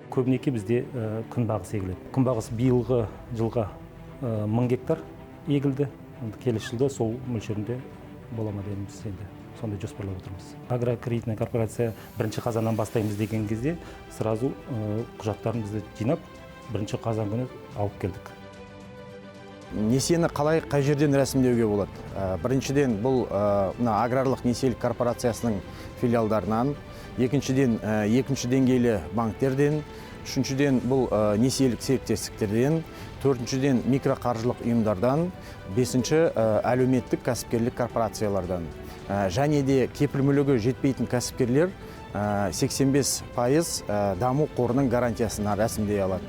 Көбінесе бізде күнбағыс егіледі. Күнбағыс биылғы жылға 1000 гектар егілді. Енді келесі жылда сол мөлшерінде бола ма дейміз, енді сондай жоспарлап отырмыз. Агрокредитная корпорация 1 қазаннан бастаймыз деген кезде сразу құжаттарымызды жинап, 1 қазан күні алып келдік. Несиені қалай, қай жерден рәсімдеуге болады? Біріншіден, бұл мына аграрлық несиелік корпорациясының филиалдарынан, екіншіден, екінші деңгейлі банктерден, үшіншіден, бұл несиелік серіктестіктерден, төртіншіден, микроқаржылық ұйымдардан, бесінші, әлеуметтік кәсіпкерлік корпорациялардан. Және де кепіл мүлігі жетпейтін кәсіпкерлер 85% даму қорының гарантиясына рәсімдей алады.